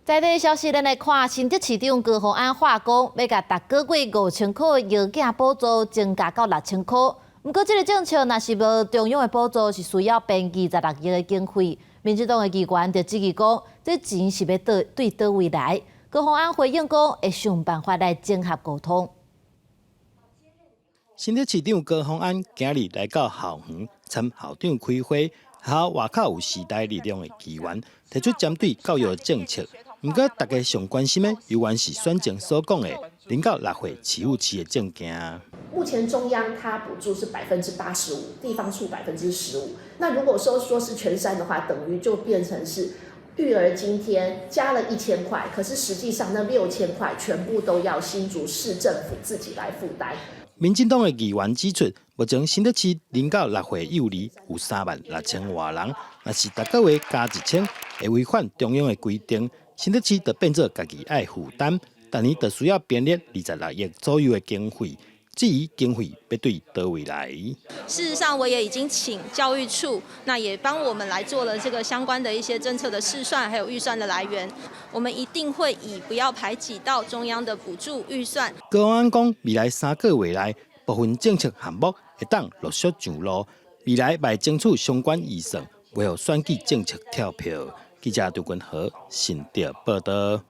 在地消息，咱來看新竹市長高虹安話講，欲共逐個月5000箍的嬰囝補助增加到6000箍。毋過，這个政策若是無中央的補助，是需要編26億的經費。民進黨的議員就質疑講，這錢是欲對佗位來？高虹安回應講，會想辦法來整合溝通。新竹市長高虹安今日來到校園參校長開會，學校外口有時代力量的議員提出針對教育政策。毋過，大家上關心的，猶原是選前所講的0到6歲市府飼的政見。目前中央它補助是85%，地方出15%。那如果說是全刪的話，等於就變成是育兒津貼加了1000塊，可是實際上那6000塊全部都要新竹市政府自己來負擔。民進黨的議員指出，目前新竹市0到6歲幼兒有3萬6千外人，若是逐個月加1000，會違反中央的規定，新竹市就變做家己愛負擔，逐年就需要編列26億左右的經費。至於經費欲對佗位來？事實上，我也已經請教育處，那也幫我們來做了這個相關的一些政策的試算，還有預算的來源。我們一定會以不要排擠到中央的補助預算。高虹安講，未來3個月內，部分政策項目會當陸續上路，未來會爭取相關預算，袂予選舉政策跳票。記者張君和新竹報道。